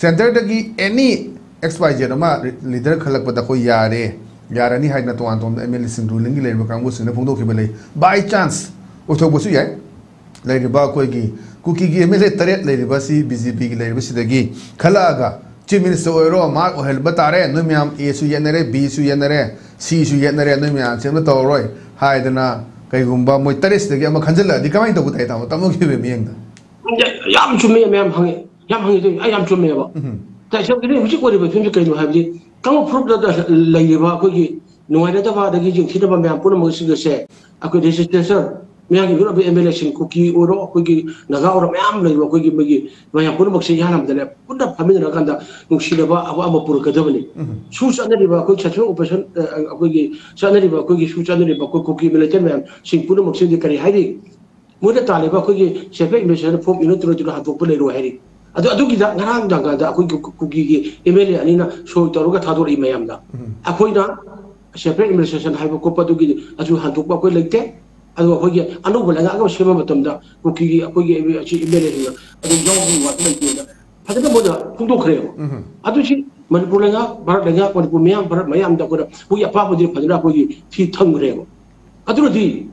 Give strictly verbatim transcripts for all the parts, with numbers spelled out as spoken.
ꯁꯦꯟꯇꯔꯗꯒꯤ ꯑꯦꯅꯤ X Y Z ꯑꯃ leader ꯈꯜꯂꯛꯄꯗ ꯑꯩꯈꯣꯏ ꯌꯥꯔꯦ, ꯌꯥꯔꯅꯤ ꯍꯥꯏꯗꯅ ꯇꯣꯉꯥꯟ ꯇꯣꯉꯥꯟꯕ ꯑꯦꯝ ꯑꯦꯜ ꯑꯦꯁꯤꯡ, ꯔꯨꯂꯤꯡꯒꯤ ꯂꯩꯔꯤꯕ ꯀꯥꯡꯕꯨꯁꯤꯡꯅ ꯐꯣꯡꯗꯣꯛꯈꯤꯕ ꯂꯩ꯫ ꯕꯥꯏ ꯆꯥꯟꯁ ꯑꯣꯏꯊꯣꯛꯄꯁꯨ ꯌꯥꯏ꯫ ꯂꯩꯔꯤꯕ ꯑꯩꯈꯣꯏꯒꯤ ꯀꯨꯀꯤꯒꯤ ꯑꯦꯝ ꯑꯦꯜ ꯑꯦ ꯇꯔꯦꯠ ꯂꯩꯔꯤꯕꯁꯤ ꯕꯤ ꯖꯦ ꯄꯤꯒꯤ ꯂꯩꯔꯤꯕꯁꯤꯗꯒꯤ ꯈꯜꯂꯛꯑꯒ ꯆꯤꯐ ꯃꯤꯅꯤꯁꯇꯔ ꯑꯣꯏꯔꯣ, ꯃꯥ ꯑꯣꯏꯍꯟꯕ ꯇꯥꯔꯦ, ꯅꯣꯏ ꯃꯌꯥꯝ ꯑꯦꯁꯨ ꯌꯦꯠꯅꯔꯦ, ꯕꯤꯁꯨ ꯌꯦꯠꯅꯔꯦ, ꯁꯤꯁꯨ ꯌꯦꯠꯅꯔꯦ, ꯅꯣꯏ ꯃꯌꯥꯝꯁꯦ ꯑꯝꯇ ꯇꯧꯔꯔꯣꯏ ꯍꯥꯏꯗꯅ ꯀꯩꯒꯨꯝꯕ ꯃꯣꯏ ꯇꯔꯦꯠꯁꯤꯗꯒꯤ ꯑꯃ ꯈꯟꯖꯜꯂꯛꯑꯗꯤ ꯀꯃꯥꯏꯅ ꯇꯧꯕ ꯇꯥꯏ, ꯇꯥꯃꯣ? ꯇꯥꯃꯣꯒꯤ ꯑꯣꯏꯕ ꯃꯤꯠꯌꯦꯡꯗ꯫ ꯌꯥꯝ ꯆꯨꯝꯃꯦ, ꯃꯌꯥꯝ ꯍꯪꯉꯦ, ꯌꯥꯝ ꯍꯪꯉꯦ, ꯑꯩ ꯌꯥꯝ ꯆꯨꯝꯃꯦꯕ꯫ ꯇꯥꯏꯁꯪꯒꯤꯗꯤ ꯍꯧꯖꯤꯛ ꯑꯣꯏꯔꯤꯕ ꯐꯤꯕꯝꯁꯤ ꯀꯩꯅꯣ ꯍꯥꯏꯕꯗꯤ, ꯀꯥꯡꯂꯨꯞ ꯐꯨꯔꯨꯞꯇ ꯂꯩꯔꯤꯕ ꯑꯩꯈꯣꯏꯒꯤ ꯅꯨꯡꯉꯥꯏꯅꯗꯕ ꯑꯗꯒꯤ ꯌꯦꯡꯊꯤꯅꯕ ꯃꯌꯥꯝ ꯄꯨꯝꯅꯃꯛꯁꯤꯡ ꯑꯁꯦ ꯑꯩꯈꯣꯏ ꯂꯦꯖꯤꯁꯂꯦꯆꯔ, ꯃꯌꯥꯝꯒꯤ ꯃꯤꯍꯨꯠ ꯑꯣꯏꯕ ꯑꯦꯝ ꯑꯦꯜ ꯑꯦꯁꯤꯡ, ꯀꯨꯀꯤ ꯑꯣꯏꯔꯣ, ꯑꯩꯈꯣꯏꯒꯤ ꯅꯥꯒꯥ ꯑꯣꯏꯔꯣ, ꯃꯌꯥꯝ ꯂꯩꯔꯤꯕ ꯑꯩꯈꯣꯏꯒꯤ ꯃꯣꯏꯒꯤ ꯃꯌꯥꯝ ꯄꯨꯝꯅꯃꯛꯁꯦ ꯌꯥꯅꯕꯗꯅꯦ, ꯄꯨꯟꯅ ꯐꯝꯃꯤꯟꯅꯔꯀꯥꯟꯗ ꯅꯨꯡꯁꯤꯅꯕ ꯑꯃ ꯑꯃ ꯄꯨꯔꯛꯀꯗꯕꯅꯤ꯫ ꯁꯨ ꯆꯠꯅꯔꯤꯕ ꯑꯩꯈꯣꯏ ꯁꯦꯟꯇ꯭ꯔꯦꯜ ꯑꯣꯄꯔꯦꯁꯟ, ꯑꯩꯈꯣꯏꯒꯤ ꯆꯠꯅꯔꯤꯕ, ꯑꯩꯈꯣꯏꯒꯤ ꯁꯨ ꯆꯠꯅꯔꯤꯕ ꯑꯩꯈꯣꯏ ꯀꯨꯀꯤ ꯃꯤꯂꯤꯇꯦꯟ ꯃꯌꯥꯝꯁꯤꯡ ꯄꯨꯝꯅꯃꯛꯁꯤꯡꯗꯤ ꯀꯔꯤ ꯍꯥꯏꯔꯤ? ꯃꯣꯏꯅ ꯇꯥꯜꯂꯤꯕ ꯑꯩꯈꯣꯏꯒꯤ ꯁꯦꯟꯐꯦ ꯏꯟꯚꯦꯁꯇꯔꯅ ꯐꯣꯝ ꯏꯟꯅ ꯇꯨꯔ ꯇꯨꯔ ꯍꯟꯗꯣꯛꯄ ꯂꯩꯔꯣꯏ ꯍꯥꯏꯔꯤ꯫ ꯑꯗꯨ ꯑꯗꯨꯒꯤꯗ ꯉꯔꯥꯡ ꯅꯨꯡꯗꯥꯡꯗ ꯑꯩꯈꯣꯏꯒꯤ ꯀꯨ- ꯀꯨꯀꯤꯒꯤ ꯑꯦꯝ ꯑꯦꯜ ꯑꯦ ꯑꯅꯤꯅ ꯁꯣꯏ ꯇꯧꯔꯒ ꯊꯥꯗꯣꯔꯛꯏ ꯃꯌꯥꯝꯗ꯫ ꯑꯩꯈꯣꯏꯅ ꯁꯦꯟꯐꯦ ꯏꯟꯚꯦꯁꯇꯦꯁꯟ ꯍꯥꯏꯕ ꯈꯣꯠꯄ ꯑꯗꯨꯒꯤ ꯑꯗꯨ ꯍꯟꯗꯣꯛꯄ ꯑꯩꯈꯣꯏ ꯂꯩꯇꯦ꯫ ꯑꯗꯨꯒ ꯑꯩꯈꯣꯏꯒꯤ ꯑꯅꯧꯕ ꯂꯩꯉꯥꯛ ꯑꯃ ꯁꯦꯝꯕ ꯃꯇꯝꯗ ꯀꯨꯀꯤꯒꯤ ꯑꯩꯈꯣꯏꯒꯤ ꯑꯁꯤ ꯑꯦꯝ ꯑꯦꯜ ꯑꯦꯁꯤꯡꯅ ꯑꯗꯨꯝ ꯌꯥꯎꯕꯒꯤ ꯋꯥꯠꯄ ꯂꯩꯇꯦꯅ ꯐꯖꯅ ꯃꯣꯏꯅ ꯐꯣꯡꯗꯣꯛꯈ꯭ꯔꯦꯕ꯫ ꯑꯗꯨ ꯁꯤ ꯃꯅꯤꯄꯨꯔ ꯂꯩꯉꯥꯛ, ꯚꯥꯔꯠ ꯂꯩꯉꯥꯛ, ꯃꯅꯤꯄꯨꯔ ꯃꯤꯌꯥꯝ, ꯚꯥꯔꯠ ꯃꯌꯥꯝꯗ ꯑꯩꯈꯣꯏꯅ ꯃꯣꯏꯒꯤ ꯑꯄꯥꯝꯕꯗꯤ ꯐꯖꯅ ꯑꯩꯈꯣꯏꯒꯤ ꯁꯤ ꯊꯝꯈ꯭ꯔꯦꯕ꯫ ꯑꯗꯨꯅꯗꯤ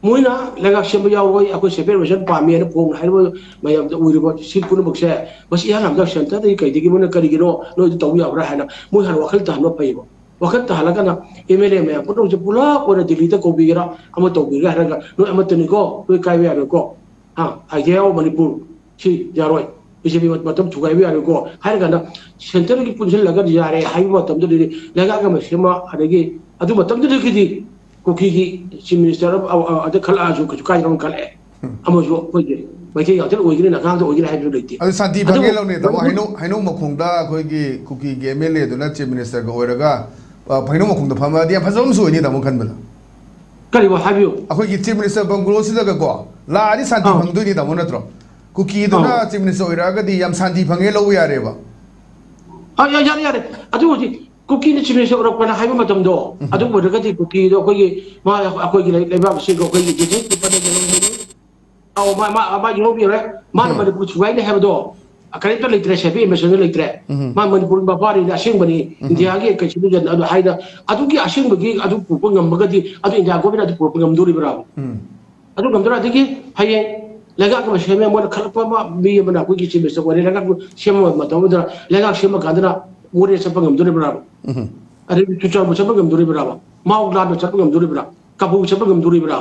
ꯃꯣꯏꯅ ꯂꯩꯉꯥꯛ ꯁꯦꯝꯕ ꯌꯥꯎꯔꯣꯏ, ꯑꯩꯈꯣꯏ ꯁꯦꯟꯐꯦ ꯏꯟꯚꯦꯁꯇꯦꯁꯟ ꯄꯥꯝꯃꯤ ꯍꯥꯏꯅ ꯐꯣꯡ ꯍꯥꯏꯔꯤꯕ ꯃꯌꯥꯝꯗ ꯑꯣꯏꯔꯤꯕ ꯁꯤ ꯄꯨꯝꯅꯃꯛꯁꯦ, ꯃꯁꯤ ꯏꯍꯥꯟ ꯍꯥꯟꯕꯗ ꯁꯦꯟꯇꯔꯗꯒꯤ ꯀꯩꯗꯒꯤ ꯃꯣꯏꯅ ꯀꯔꯤꯒꯤꯅꯣ ꯅꯣꯏꯗ ꯇꯧꯕ ꯌꯥꯕ꯭ꯔꯥ ꯍꯥꯏꯅ ꯃꯣꯏ ꯍꯥꯟꯅ ꯋꯥꯈꯜ ꯇꯥꯍꯟꯕ ꯐꯩꯌꯦꯕ꯫ ꯋꯥꯈꯜ ꯇꯥꯍꯜꯂꯒꯅ ꯑꯦꯝ ꯑꯦꯜ ꯑꯦ ꯃꯌꯥꯝ ꯄꯨꯝꯅꯃꯛꯁꯦ ꯄꯨꯂꯞ ꯑꯣꯏꯅ ꯗꯤꯜꯂꯤꯗ ꯀꯧꯕꯤꯒꯦꯔꯥ ꯑꯃ ꯇꯧꯕꯤꯒꯦꯔꯥ ꯍꯥꯏꯔꯒ ꯅꯣꯏ ꯑꯃꯠꯇꯅꯤꯀꯣ, ꯅꯣꯏ ꯀꯥꯏꯕ ꯌꯥꯔꯣꯏꯀꯣ꯫ ꯍꯥ, ꯑꯥꯏꯗꯤꯌꯥ ꯑꯣꯐ ꯃꯅꯤꯄꯨꯔ ꯁꯤ ꯌꯥꯔꯣꯏ, ꯕꯤ ꯖꯦ ꯄꯤ ꯃꯇꯝ ꯊꯨꯒꯥꯏꯕ ꯌꯥꯔꯣꯏꯀꯣ ꯍꯥꯏꯔꯀꯥꯟꯗ ꯁꯦꯟꯇꯔꯒꯤ ꯄꯨꯟꯁꯤꯜꯂꯒ ꯌꯥꯔꯦ ꯍꯥꯏꯕ ꯃꯇꯝꯗꯨꯗꯗꯤ ꯂꯩꯉꯥꯛ ꯑꯃ ꯁꯦꯝꯕ, ꯑꯗꯒꯤ ꯑꯗꯨ ꯃꯇꯝꯗꯨꯗꯒꯤꯗꯤ ꯀꯨꯀꯤꯒꯤ ꯆꯤꯐ ꯃꯤꯅꯤꯁꯇꯔ ꯑꯗ ꯈꯜꯂꯛꯑꯁꯨ ꯀꯩꯁꯨ ꯀꯥꯏꯗ꯭ꯔꯣꯅ ꯈꯜꯂꯛꯑꯦ꯫ ꯑꯃꯁꯨ ꯑꯩꯈꯣꯏꯒꯤ ꯃꯩꯇꯩ ꯉꯥꯛꯇ ꯑꯣꯏꯒꯅꯤ, ꯅꯥꯒꯥ ꯉꯥꯛꯇ ꯑꯣꯏꯒꯅꯤ ꯍꯥꯏꯕꯁꯨ ꯂꯩꯇꯦ꯫ ꯑꯗꯨ ꯁꯥꯟꯇꯤ ꯑꯗꯨꯕꯨ ꯐꯪꯉꯦ ꯂꯧꯅꯦ, ꯇꯥꯃꯣ꯫ ꯃꯅꯤꯄꯨꯔ ꯍꯩꯅꯧ ꯍꯩꯅꯧ ꯃꯈꯣꯡꯗ ꯑꯩꯈꯣꯏꯒꯤ ꯀꯨꯀꯤꯒꯤ ꯑꯦꯝ ꯑꯦꯜ ꯑꯦꯗꯨꯅ ꯆꯤꯐ ꯃꯤꯅꯤꯁꯇꯔꯒ ꯑꯣꯏꯔꯒ, ꯑ, ꯍꯩꯅꯧ ꯃꯈꯣꯡꯗ ꯐꯝꯃꯛꯑꯗꯤ ꯌꯥꯝ ꯐꯖꯕ ꯑꯃꯁꯨ ꯑꯣꯏꯅꯤ, ꯇꯥꯃꯣ, ꯈꯟꯕꯗ꯫ ꯀꯔꯤꯕ ꯍꯥꯏꯕꯤꯌꯨ? ꯑꯩꯈꯣꯏꯒꯤ ꯆꯤꯐ ꯃꯤꯅꯤꯁꯇꯔ ꯕꯪꯒ꯭ꯂꯣꯁꯤꯗꯒꯀꯣ ꯂꯥꯛꯑꯗꯤ ꯁꯥꯟꯇꯤ ꯑꯥ꯫ ꯐꯪꯗꯣꯏꯅꯤ, ꯇꯥꯃꯣ, ꯅꯠꯇ꯭ꯔꯣ? ꯀꯨꯀꯤꯗꯨꯅ ꯑꯥ꯫ ꯆꯤꯐ ꯃꯤꯅꯤꯁꯇꯔ ꯑꯣꯏꯔꯛꯑꯒꯗꯤ ꯌꯥꯝ ꯁꯥꯟꯇꯤ ꯐꯪꯉꯦ ꯂꯧꯕ ꯌꯥꯔꯦꯕ꯫ ꯑ, ꯌꯥ- ꯌꯥꯔꯦ, ꯌꯥꯔꯦ꯫ ꯑꯗꯨ ꯍꯧꯖꯤꯛ ꯀꯨꯀꯤꯅ ꯆꯤꯐ ꯃꯤꯅꯤꯁꯇꯔ ꯑꯣꯏꯔꯛꯄꯅ ꯍꯥꯏꯕ ꯃꯇꯝꯗꯣ, ꯑꯗꯨ ꯑꯣꯏꯔꯒꯗꯤ ꯀꯨꯀꯤꯗꯣ ꯑꯩꯈꯣꯏꯒꯤ ꯃꯥ ꯑꯩꯈꯣꯏꯒꯤ ꯂꯩ- ꯂꯩꯕꯥꯛꯁꯤꯡꯒ ꯑꯩꯈꯣꯏꯒꯤ ꯗꯤꯐꯦꯟꯁ ꯗꯤꯄꯥꯔꯠꯃꯦꯟ ꯑꯧ, ꯃꯥ, ꯃꯥ, ꯃꯥ ꯌꯧꯕꯤꯔꯦ꯫ ꯃꯥꯅ ꯃꯅꯤꯄꯨꯔ ꯊꯨꯒꯥꯏꯅꯤ ꯍꯥꯏꯕꯗꯣ, ꯀꯔꯤꯝꯇ ꯂꯩꯇ꯭ꯔꯦ, ꯁꯦꯐꯤ ꯏꯃꯦꯁꯟꯁꯨ ꯂꯩꯇ꯭ꯔꯦ꯫ ꯃꯥ ꯃꯅꯤꯄꯨꯔꯒꯤ ꯃꯄꯥꯅꯤꯅ ꯑꯁꯦꯡꯕꯅꯤ, ꯏꯟꯗꯤꯌꯥꯒꯤ ꯀꯟꯁꯇꯤꯇ꯭ꯌꯨꯁꯟ ꯑꯗꯨ ꯍꯥꯏꯅ, ꯑꯗꯨꯒꯤ ꯑꯁꯦꯡꯕꯒꯤ ꯑꯗꯨ ꯄꯨꯔꯛꯄ ꯉꯝꯃꯒꯗꯤ ꯑꯗꯨ ꯏꯟꯗꯤꯌꯥ ꯒꯣꯔꯃꯦꯟ ꯑꯗꯨ ꯄꯨꯔꯛꯄ ꯉꯝꯗꯣꯔꯤꯕ꯭ꯔꯥ? ꯑꯗꯨ ꯉꯝꯗꯣꯏꯔꯥ? ꯑꯗꯒꯤ ꯍꯌꯦꯡ ꯂꯩꯉꯥꯛ ꯑꯃ ꯁꯦꯝꯃꯦ, ꯃꯣꯏꯅ ꯈꯜꯂꯛꯄ ꯑꯃ, ꯃꯤ ꯑꯃꯅ ꯑꯩꯈꯣꯏꯒꯤ ꯆꯤꯐ ꯃꯤꯅꯤꯁꯇꯔ ꯑꯣꯏꯔꯦ, ꯂꯩꯉꯥꯛ ꯁꯦꯝꯕ ꯃꯇꯝꯗ ꯂꯩꯉꯥꯛ ꯁꯦꯝꯕ ꯀꯥꯟꯗꯅ ꯃꯣꯔꯦ ꯆꯠꯄ ꯉꯝꯗꯣꯔꯤꯕ꯭ꯔꯥ? ꯑꯗꯒꯤ ꯆꯨꯔꯆꯥꯟꯄꯨꯔ ꯆꯠꯄ ꯉꯝꯗꯣꯔꯤꯕ꯭ꯔꯥ? ꯃꯥꯎ ꯂꯥꯟꯕ ꯆꯠꯄ ꯉꯝꯗꯣꯔꯤꯕ꯭ꯔꯥ? ꯀꯥꯡꯄꯣꯛꯄꯤ ꯆꯠꯄ ꯉꯝꯗꯣꯔꯤꯕ꯭ꯔꯥ?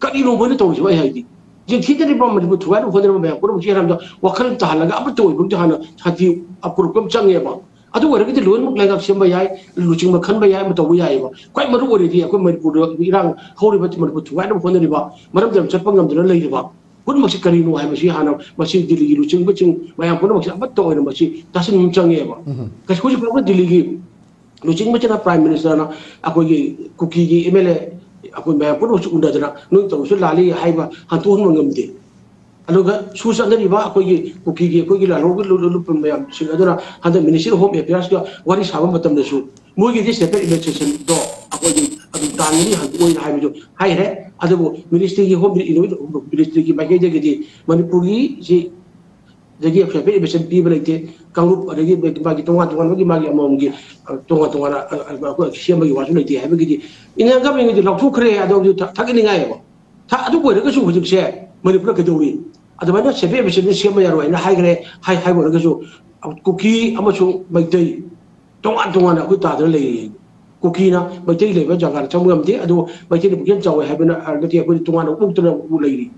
ꯀꯔꯤꯅꯣ ꯃꯣꯏꯅ ꯇꯧꯔꯤꯁꯤꯕꯣ? ꯑꯩ ꯍꯥꯏꯗꯤ, ꯌꯦꯡꯊꯤꯅꯔꯤꯕ ꯃꯅꯤꯄꯨꯔ ꯊꯨꯒꯥꯏꯅꯕ ꯍꯣꯠꯅꯔꯤꯕ ꯃꯌꯥꯝ ꯄꯨꯝꯅꯃꯛꯁꯤ ꯍꯥꯏꯔꯝꯗ ꯋꯥꯈꯜ ꯇꯥꯍꯜꯂꯒ ꯑꯃꯠꯇ ꯑꯣꯏꯕ ꯑꯃꯗꯤ ꯍꯥꯟꯅ ꯁꯥꯟꯇꯤ ꯑꯄꯨꯔꯛꯄ ꯑꯃ ꯆꯪꯉꯦꯕ꯫ ꯑꯗꯨ ꯑꯣꯏꯔꯒꯗꯤ ꯂꯣꯏꯅꯃꯛ ꯂꯩꯉꯥꯛ ꯁꯦꯝꯕ ꯌꯥꯏ, ꯂꯨꯆꯤꯡꯕ ꯈꯟꯕ ꯌꯥꯏ, ꯑꯃ ꯇꯧꯕ ꯌꯥꯏꯑꯕ꯫ ꯈ꯭ꯋꯥꯏ ꯃꯔꯨ ꯑꯣꯏꯔꯤꯗꯤ ꯑꯩꯈꯣꯏ ꯃꯅꯤꯄꯨꯔꯗ ꯏꯔꯥꯡ ꯍꯧꯔꯤꯕ ꯃꯅꯤꯄꯨꯔ ꯊꯨꯒꯥꯏꯅꯕ ꯍꯣꯠꯅꯔꯤꯕ, ꯃꯔꯝꯗꯤ ꯌꯥꯝ ꯆꯠꯄ ꯉꯝꯗꯅ ꯂꯩꯔꯤꯕ ꯄꯨꯝꯅꯃꯛꯁꯤ ꯀꯔꯤꯅꯣ ꯍꯥꯏꯕꯁꯤ ꯍꯥꯟꯅ ꯃꯁꯤ ꯗꯤꯜꯂꯤꯒꯤ ꯂꯨꯆꯤꯡꯕꯁꯤꯡ ꯃꯌꯥꯝ ꯄꯨꯝꯅꯃꯛꯁꯤ ꯑꯃꯠꯇ ꯑꯣꯏꯅ ꯃꯁꯤ ꯇꯥꯁꯤꯟꯕ ꯑꯃ ꯆꯪꯉꯦꯕ꯫ ꯀꯩꯁꯨ ꯍꯧꯖꯤꯛ ꯐꯥꯎꯕ ꯗꯤꯜꯂꯤꯒꯤ ꯂꯨꯆꯤꯡꯕꯁꯤꯅ, ꯄ꯭ꯔꯥꯏꯝ ꯃꯤꯅꯤꯁꯇꯔꯅ ꯑꯩꯈꯣꯏꯒꯤ ꯀꯨꯀꯤꯒꯤ ꯑꯦꯝ ꯑꯦꯜ ꯑꯦ ꯑꯩꯈꯣꯏ ꯃꯌꯥꯝ ꯄꯨꯝꯅꯃꯛꯁꯨ ꯎꯅꯗꯅ ꯅꯣꯏ ꯇꯧꯔꯤꯁꯨ ꯂꯥꯜꯂꯤ ꯍꯥꯏꯕ ꯍꯟꯇꯣꯛꯍꯟꯕ ꯉꯝꯗꯦ꯫ ꯑꯗꯨꯒ ꯁꯨ ꯆꯠꯅꯔꯤꯕ ꯑꯩꯈꯣꯏꯒꯤ ꯀꯨꯀꯤꯒꯤ ꯑꯩꯈꯣꯏꯒꯤ ꯂꯥꯜꯍꯧꯒꯤ ꯂꯨꯞ-, ꯂꯨꯞꯄ ꯃꯌꯥꯝꯁꯤꯡ ꯑꯗꯨꯅ ꯍꯟꯗꯛ ꯃꯤꯅꯤꯁꯇ꯭ꯔꯤ ꯑꯣꯐ ꯍꯣꯝ ꯑꯦꯐꯤꯌꯔꯁꯀ ꯋꯥꯔꯤ ꯁꯥꯕ ꯃꯇꯝꯗꯁꯨ ꯃꯣꯏꯒꯤꯗꯤ ꯁꯦꯄꯔꯦꯠ ꯏꯟꯚꯦꯁꯇꯤꯒꯦꯁꯟꯗꯣ ꯑꯩꯈꯣꯏꯒꯤ ꯑꯗꯨꯝ ꯇꯥꯟꯒꯅꯤ ꯍꯥꯏꯕ ꯑꯣꯏꯅ ꯍꯥꯏꯕꯗꯨ ꯍꯥꯏꯈ꯭ꯔꯦ꯫ ꯑꯗꯨꯕꯨ ꯃꯤꯅꯤꯁꯇ꯭ꯔꯤꯒꯤ ꯍꯣꯝ ꯃꯤꯅꯤꯁꯇ꯭ꯔꯤꯒꯤ ꯃꯥꯏꯀꯩꯗꯒꯤꯗꯤ ꯃꯅꯤꯄꯨꯔꯒꯤ ꯁꯤ ꯑꯗꯒꯤ ꯁꯦꯄꯔꯦꯠ ꯏꯟꯚꯦꯁꯇꯤꯒꯦꯁꯟ ꯄꯤꯕ ꯂꯩꯇꯦ꯫ ꯀꯥꯡꯂꯨꯞ ꯑꯗꯒꯤ ꯃꯥꯒꯤ ꯇꯣꯉꯥꯟ ꯇꯣꯉꯥꯟꯕꯒꯤ ꯃꯥꯒꯤ ꯑꯃꯃꯝꯒꯤ, ꯑ, ꯇꯣꯉꯥꯟ ꯇꯣꯉꯥꯟꯅ, ꯑ, ꯑ, ꯑꯩꯈꯣꯏ ꯁꯦꯝꯕꯒꯤ ꯋꯥꯁꯨ ꯂꯩꯇꯦ ꯍꯥꯏꯕꯒꯤꯗꯤ ꯏꯟꯗꯤꯌꯥꯟ ꯒꯚꯔꯟꯃꯦꯟꯒꯤꯗꯤ ꯂꯥꯎꯊꯣꯛꯈ꯭ꯔꯦ꯫ ꯑꯗꯨ ꯍꯧꯖꯤꯛ ꯊꯥ-, ꯊꯥꯒꯠꯅꯤꯡꯉꯥꯏꯑꯕ꯫ ꯊꯥ-, ꯑꯗꯨ ꯑꯣꯏꯔꯒꯁꯨ ꯍꯧꯖꯤꯛꯁꯦ ꯃꯅꯤꯄꯨꯔꯗ ꯀꯩꯗꯧꯔꯤ? ꯑꯗꯨꯃꯥꯏꯅ ꯁꯦꯄꯔꯦꯠ ꯏꯟꯚꯦꯁꯇꯤꯒꯦꯁꯟ ꯁꯦꯝꯕ ꯌꯥꯔꯣꯏ ꯍꯥꯏꯅ ꯍꯥꯏꯈ꯭ꯔꯦ꯫ ꯍꯥꯏ-, ꯍꯥꯏꯕ ꯑꯣꯏꯔꯒꯁꯨ ꯀꯨꯀꯤ ꯑꯃꯁꯨꯡ ꯃꯩꯇꯩ ꯇꯣꯉꯥꯟ ꯇꯣꯉꯥꯟꯅ ꯑꯩꯈꯣꯏ ꯇꯥꯗꯅ ꯂꯩꯔꯤ꯫ ꯀꯨꯀꯤꯅ ꯃꯩꯇꯩ ꯂꯩꯕ ꯖꯒꯥꯗ ꯆꯪꯕ ꯉꯝꯗꯦ, ꯑꯗꯨꯕꯨ ꯃꯩꯇꯩꯅ ꯄꯨꯛꯆꯦꯜ ꯆꯥꯎꯋꯦ ꯍꯥꯏꯕꯅ ꯅꯠꯇꯦ, ꯑꯩꯈꯣꯏꯗꯤ ꯇꯣꯉꯥꯟꯅ ꯑꯣꯛꯇꯅ ꯂꯩꯔꯤ꯫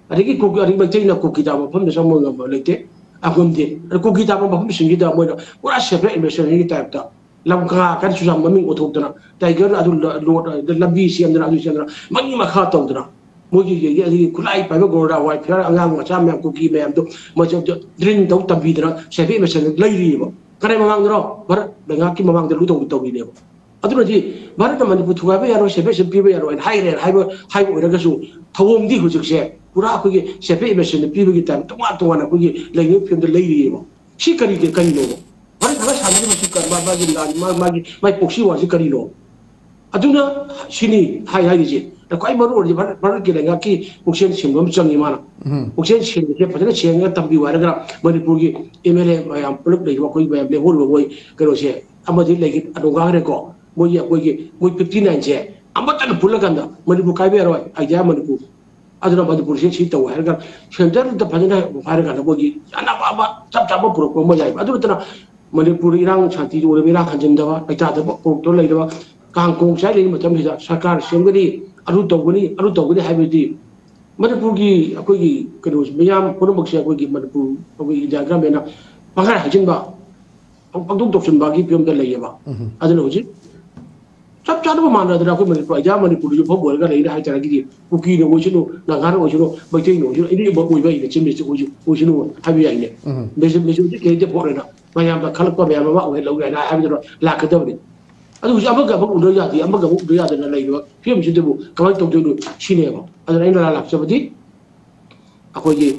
ꯑꯗꯒꯤ ꯀꯨꯀꯤ, ꯑꯗꯒꯤ ꯃꯩꯇꯩꯅ ꯀꯨꯀꯤ ꯇꯥꯕ ꯃꯐꯝꯗ ꯆꯪꯕ ꯉꯝꯕ ꯂꯩꯇꯦ, ꯑ, ꯉꯝꯗꯦ꯫ ꯑꯗ ꯀꯨꯀꯤ ꯇꯥꯕ ꯃꯐꯝꯁꯤꯡꯁꯤꯗ ꯃꯣꯏꯅ ꯄꯨꯔꯥ ꯁꯦꯄꯔꯦꯠ ꯏꯟꯚꯦꯁꯇꯤꯒꯦꯁꯟꯒꯤ ꯇꯥꯏꯞꯇ ꯂꯝ ꯀꯪꯂꯥ ꯀꯥꯏꯅ ꯆꯨꯔꯥꯟ ꯃꯃꯤꯡ ꯑꯣꯟꯊꯣꯛꯇꯅ, ꯇꯥꯏꯒꯔ ꯑꯗꯨ ꯂ-, ꯂꯣꯠ-, ꯂꯝꯕꯤ ꯁꯦꯝꯗꯅ, ꯑꯗꯨ ꯁꯦꯝꯗꯅ, ꯃꯅꯤꯡ ꯃꯈꯥ ꯇꯧꯗꯅ, ꯃꯣꯏꯒꯤ, ꯑꯗꯒꯤ ꯈꯨꯠꯂꯥꯏ ꯄꯥꯏꯕ ꯒꯣꯔꯗꯥ ꯋꯥꯔꯐꯤꯌꯔ ꯑꯉꯥꯡ ꯃꯆꯥ ꯃꯌꯥꯝ, ꯀꯨꯀꯤ ꯃꯌꯥꯝꯗꯣ ꯃꯣꯏꯁꯦ ꯗ꯭ꯔꯤꯜ ꯇꯧ ꯇꯝꯕꯤꯗꯅ ꯁꯦꯄꯔꯦꯠ ꯏꯟꯚꯦꯁꯇꯤꯒꯦꯁꯟ ꯂꯩꯔꯤꯑꯕ꯫ ꯀꯔꯤ ꯃꯃꯥꯡꯗꯅꯣ? ꯚꯥꯔꯠ ꯂꯩꯉꯥꯛꯀꯤ ꯃꯃꯥꯡꯗ ꯂꯣꯏ ꯇꯧ-, ꯇꯧꯔꯤꯅꯦꯕ꯫ ꯑꯗꯨꯅꯗꯤ ꯚꯥꯔꯠꯅ ꯃꯅꯤꯄꯨꯔ ꯊꯨꯒꯥꯏꯕ ꯌꯥꯔꯣꯏ, ꯁꯦꯄꯔꯦꯁꯟ ꯄꯤꯕ ꯌꯥꯔꯣꯏ ꯍꯥꯏꯅ ꯍꯥꯏꯔꯦ ꯍꯥꯏꯕ, ꯍꯥꯏꯕ ꯑꯣꯏꯔꯒꯁꯨ ꯊꯧꯑꯣꯡꯗꯤ ꯍꯧꯖꯤꯛꯁꯦ ꯄꯨꯔꯥ ꯑꯩꯈꯣꯏꯒꯤ ꯁꯦꯄꯔꯦꯠ ꯏꯟꯚꯦꯁꯇꯤꯒꯦꯁꯟ ꯄꯤꯕꯒꯤ ꯇꯥꯏꯞ ꯇꯣꯉꯥꯟ ꯇꯣꯉꯥꯟꯅ ꯑꯩꯈꯣꯏꯒꯤ ꯂꯩꯔꯤꯕ ꯐꯤꯕꯝꯗ ꯂꯩꯔꯤꯑꯕ꯫ ꯁꯤ ꯀꯔꯤꯒꯤ, ꯀꯔꯤꯅꯣꯕ? ꯚꯥꯔꯠ ꯊꯨꯒꯥꯏ ꯁꯥꯟꯅꯔꯤꯕꯁꯤ ꯀ-, ꯃꯥ-, ꯃꯥꯒꯤ ꯂꯥꯟ-, ꯃꯥ-, ꯃꯥꯒꯤ, ꯃꯥꯒꯤ ꯄ꯭ꯔꯣꯛꯁꯤ ꯋꯥꯔꯁꯤ ꯀꯔꯤꯅꯣ? ꯑꯗꯨꯅ ꯁꯤꯅꯤ ꯍꯥꯏ ꯍꯥꯏꯔꯤꯁꯦ꯫ ꯑꯗ ꯈ꯭ꯋꯥꯏ ꯃꯔꯨ ꯑꯣꯏꯔꯤꯗꯤ ꯚꯥꯔꯠ, ꯚꯥꯔꯠꯀꯤ ꯂꯩꯉꯥꯛꯀꯤ ꯄꯨꯛꯆꯦꯜ ꯁꯦꯡꯕ ꯑꯃ ꯆꯪꯉꯤ ꯃꯥꯅ꯫ ꯎꯝ꯫ ꯄꯨꯛꯆꯦꯜ ꯁꯦꯡꯕꯁꯦ ꯐꯖꯅ ꯁꯦꯡꯉꯒ ꯇꯝꯕꯤꯌꯨ ꯍꯥꯏꯔꯒ ꯃꯅꯤꯄꯨꯔꯒꯤ ꯑꯦꯝ ꯑꯦꯜ ꯑꯦ ꯃꯌꯥꯝ ꯄꯨꯂꯞ ꯂꯩꯔꯤꯕ ꯑꯩꯈꯣꯏ ꯃꯌꯥꯝ ꯂꯦꯝꯍꯧꯔꯤꯕ ꯃꯣꯏ ꯀꯩꯅꯣꯁꯦ ꯑꯃꯗꯤ ꯂꯩꯈꯤ ꯑꯗꯨꯝ ꯉꯥꯡꯈ꯭ꯔꯦꯀꯣ꯫ ꯃꯣꯏꯒꯤ ꯑꯩꯈꯣꯏꯒꯤ ꯃꯣꯏ ꯐꯤꯐꯇꯤ ꯅꯥꯏꯟꯁꯦ ꯑꯃꯠꯇꯅ ꯄꯨꯜꯂꯀꯥꯟꯗ ꯃꯅꯤꯄꯨꯔ ꯀꯥꯏꯕ ꯌꯥꯔꯣꯏ, ꯑꯥꯏꯗꯤꯌꯥ ꯃꯅꯤꯄꯨꯔ꯫ ꯑꯗꯨꯅ ꯃꯅꯤꯄꯨꯔꯁꯦ ꯁꯤ ꯇꯧ ꯍꯥꯏꯔꯒ ꯁꯦꯟꯇꯔꯗ ꯐꯖꯅ ꯍꯥꯏꯔꯀꯥꯟꯗ ꯃꯣꯏꯒꯤ ꯆꯥꯅꯕ ꯑꯃ ꯆꯞ ꯆꯥꯕ ꯄꯨꯔꯛꯄ ꯑꯃ ꯌꯥꯏꯕ꯫ ꯑꯗꯨ ꯅꯠꯇꯅ ꯃꯅꯤꯄꯨꯔꯗ ꯏꯔꯥꯡ ꯁꯥꯟꯇꯤ ꯑꯣꯏꯔꯕ ꯏꯔꯥꯡ ꯍꯟꯖꯤꯟꯗꯕ ꯂꯩꯇꯥꯗꯕ ꯄꯨꯔꯛꯇꯨꯅ ꯂꯩꯔꯕ ꯀꯥꯡ ꯀꯣꯡ ꯆꯥꯏ ꯂꯩꯔꯤ ꯃꯇꯝꯁꯤꯗ ꯁꯔꯀꯥꯔ ꯁꯦꯝꯒꯅꯤ, ꯑꯗꯨ ꯇꯧꯒꯅꯤ, ꯑꯗꯨ ꯇꯧꯒꯅꯤ ꯍꯥꯏꯕꯗꯤ ꯃꯅꯤꯄꯨꯔꯒꯤ ꯑꯩꯈꯣꯏꯒꯤ ꯀꯩꯅꯣꯁꯦ ꯃꯤꯌꯥꯝ ꯄꯨꯝꯅꯃꯛꯁꯦ ꯑꯩꯈꯣꯏꯒꯤ ꯃꯅꯤꯄꯨꯔ ꯑꯩꯈꯣꯏꯒꯤ ꯏꯟꯗꯤꯌꯥ ꯒꯃꯦꯟꯅ ꯄꯪꯍꯥꯏ ꯍꯥꯏꯖꯤꯟꯕ ꯄꯪꯊꯣꯛ ꯇꯧꯁꯤꯟꯕꯒꯤ ꯐꯤꯕꯝꯗ ꯂꯩꯌꯦꯕ꯫ ꯎꯝ꯫ ꯑꯗꯨꯅ ꯍꯧꯖꯤꯛ ꯆꯞ ꯆꯥꯅꯕ ꯃꯥꯟꯅꯗꯅ ꯑꯩꯈꯣꯏ ꯃꯅꯤꯄꯨꯔ, ꯏꯟꯗꯤꯌꯥ ꯃꯅꯤꯄꯨꯔꯗꯁꯨ ꯐꯝ ꯑꯣꯏꯔꯒ ꯂꯩꯔꯦ ꯍꯥꯏꯇꯥꯔꯒꯗꯤ ꯀꯨꯀꯤꯅ ꯑꯣꯏꯁꯅꯨ, ꯅꯥꯒꯥꯅ ꯑꯣꯏꯁꯅꯨ, ꯃꯩꯇꯩꯅ ꯑꯣꯏꯁꯅꯨ, ꯑꯩꯅ ꯑꯃ ꯑꯣꯏꯕ ꯑꯩꯅ ꯆꯤꯞ ꯃꯤꯅꯤꯁꯇꯔ ꯑꯣꯏꯁꯨ ꯑꯣꯏꯁꯅꯨ ꯍꯥꯏꯕ ꯌꯥꯏꯅꯦ꯫ ꯎꯝ꯫ ꯃꯦꯖꯣ-, ꯃꯦꯖꯣꯔꯤꯇꯤ ꯀꯦꯟꯗꯤꯗꯦꯠ ꯚꯣꯠ ꯑꯣꯏꯅ ꯃꯌꯥꯝꯅ ꯈꯜꯂꯛꯄ ꯃꯌꯥꯝ ꯑꯃ ꯑꯣꯏꯍꯜꯂꯧꯒꯦ ꯍꯥꯏꯅ ꯍꯥꯏꯕꯗꯨꯅ ꯂꯥꯛꯀꯗꯕꯅꯤ꯫ ꯑꯗꯨ ꯍꯧꯖꯤꯛ ꯑꯃꯒ ꯑꯃꯒ ꯎꯅ ꯌꯥꯗꯦ, ꯑꯃꯒ ꯑꯃꯨꯛ ꯎꯅ ꯌꯥꯗꯅ ꯂꯩꯔꯤꯕ ꯐꯤꯕꯝꯁꯤꯗꯕꯨ ꯀꯃꯥꯏꯅ ꯇꯧꯗꯣꯏꯅꯣ ꯁꯤꯅꯦꯕ꯫ ꯑꯗꯨꯅ ꯑꯩꯅ ꯂꯥꯛꯆꯕꯗꯤ ꯑꯩꯈꯣꯏꯒꯤ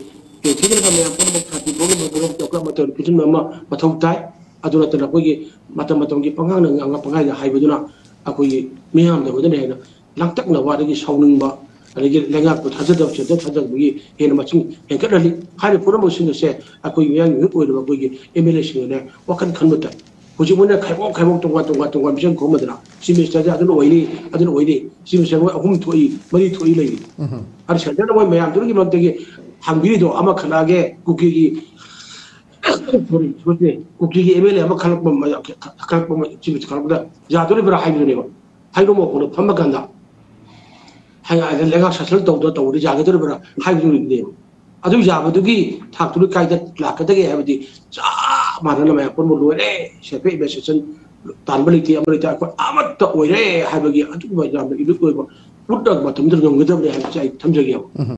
ꯄ꯭ꯔꯤꯊꯤꯕꯤꯗ ꯃꯌꯥꯝ ꯄꯨꯝꯅꯃꯛ ꯁꯥꯟꯇꯤ ꯐꯪꯅꯕꯒꯤꯗꯃꯛꯇ ꯑꯩꯈꯣꯏ ꯑꯃꯠꯇ ꯄꯤꯁꯤꯟꯕ ꯑꯃ ꯃꯊꯧ ꯇꯥꯏ꯫ ꯑꯗꯨ ꯅꯠꯇꯅ ꯑꯩꯈꯣꯏꯒꯤ ꯃꯇꯝ ꯃꯇꯝꯒꯤ ꯄꯉꯥꯡꯗ ꯉꯥꯡꯕ ꯄꯪꯍꯥꯏꯗ ꯍꯥꯏꯕꯗꯨꯅ ꯑꯩꯈꯣꯏꯒꯤ ꯃꯤꯌꯥꯝꯗ ꯑꯩꯈꯣꯏꯗꯅ ꯍꯦꯟꯅ ꯂꯥꯡꯇꯛꯅꯕ ꯑꯗꯒꯤ ꯁꯥꯎꯅꯤꯡꯕ ꯑꯗꯒꯤ ꯂꯩꯉꯥꯛꯄꯨ ꯊꯥꯖꯗꯕ ꯁꯦꯟꯇꯔ ꯊꯥꯖꯗꯕꯒꯤ ꯍꯦꯟꯅ ꯃꯁꯤꯡ ꯍꯦꯟꯒꯠꯍꯜꯂꯤ꯫ ꯍꯥꯏꯔꯤꯕ ꯄꯨꯝꯅꯃꯛꯁꯤꯡ ꯑꯁꯦ ꯑꯩꯈꯣꯏ ꯃꯤꯌꯥꯝꯒꯤ ꯃꯤꯍꯨꯠ ꯑꯣꯏꯔꯤꯕ ꯑꯩꯈꯣꯏꯒꯤ ꯑꯦꯝ ꯑꯦꯜ ꯑꯦꯁꯤꯡꯅꯅꯦ ꯋꯥꯈꯜ ꯈꯟꯕ ꯇꯥꯏ꯫ ꯍꯧꯖꯤꯛ ꯃꯣꯏꯅ ꯈꯥꯏꯕꯣꯛ ꯈꯥꯏꯕꯣꯛ ꯇꯣꯉꯥꯟ ꯇꯣꯉꯥꯟ ꯇꯣꯉꯥꯟ ꯃꯤꯁꯟ ꯈꯣꯝꯕꯗꯅ ꯆꯤꯞ ꯃꯤꯅꯤꯁꯇꯔꯁꯦ ꯑꯗꯨꯅ ꯑꯣꯏꯅꯤ, ꯑꯗꯨꯅ ꯑꯣꯏꯅꯤ, ꯆꯤꯞ ꯃꯤꯅꯤꯁꯇꯔ ꯃꯣꯏ ꯑꯍꯨꯝ ꯊꯣꯛꯏ, ꯃꯔꯤ ꯊꯣꯛꯏ ꯂꯩꯔꯤ꯫ ꯎꯝ꯫ ꯑꯗꯨ ꯁꯦꯟꯇꯔꯅ ꯃꯣꯏ ꯃꯌꯥꯝꯗꯨꯒꯤ ꯃꯔꯛꯇꯒꯤ ꯍꯪꯕꯤꯔꯤꯗꯣ ꯑꯃ ꯈꯜꯂꯛꯑꯒꯦ ꯀꯨꯀꯤꯒꯤ ꯁꯣꯔꯤ, ꯁꯣꯔꯤ, ꯀꯨꯀꯤꯒꯤ ꯑꯦꯝ ꯑꯦꯜ ꯑꯦ ꯑꯃ ꯈꯜꯂꯛꯄ, ꯈꯜꯂꯛꯄ, ꯈꯜꯂꯛꯄꯗ ꯌꯥꯗꯣꯔꯤꯕ꯭ꯔꯥ ꯍꯥꯏꯕꯗꯨꯅꯦꯕ꯫ ꯍꯥꯏꯗ꯭ꯔꯣ ꯃꯈꯣꯡꯗ ꯐꯝꯃ ꯀꯥꯟꯗ ꯍꯥꯏ-, ꯂꯩꯉꯥꯛ ꯁꯥꯁꯟ ꯇꯧꯗ ꯇꯧꯕꯗ ꯌꯥꯒꯗꯣꯔꯤꯕ꯭ꯔꯥ ꯍꯥꯏꯕꯗꯨꯅꯦꯕ꯫ ꯑꯗꯨ ꯌꯥꯕꯗꯨꯒꯤ ꯊꯥꯛꯇꯨꯅ ꯀꯥꯏꯗ ꯂꯥꯛꯀꯗꯒꯦ ꯍꯥꯏꯕꯗꯤ ꯆꯞ ꯃꯥꯟꯅꯅ ꯃꯌꯥꯝ ꯄꯨꯝꯅꯃꯛ ꯂꯣꯏꯔꯦ, ꯁꯦꯟꯐꯦ ꯏꯟꯚꯦꯁꯇꯤꯒꯦꯁꯟ ꯇꯥꯟꯕ ꯂꯩꯇꯦ, ꯑꯃ ꯂꯩꯇꯦ, ꯑꯩꯈꯣꯏ ꯑꯃꯠꯇ ꯑꯣꯏꯔꯦ ꯍꯥꯏꯕꯒꯤ ꯑꯗꯨꯒꯨꯝꯕ ꯌꯥꯝꯅ ꯏꯂꯤꯠ ꯑꯣꯏꯕ ꯎꯠꯅ ꯃꯇꯝꯗꯨꯗ ꯉꯝꯒꯗꯕꯅꯤ ꯍꯥꯏꯕꯁꯦ ꯑꯩ ꯊꯝꯖꯒꯦꯕ꯫ ꯎꯝ꯫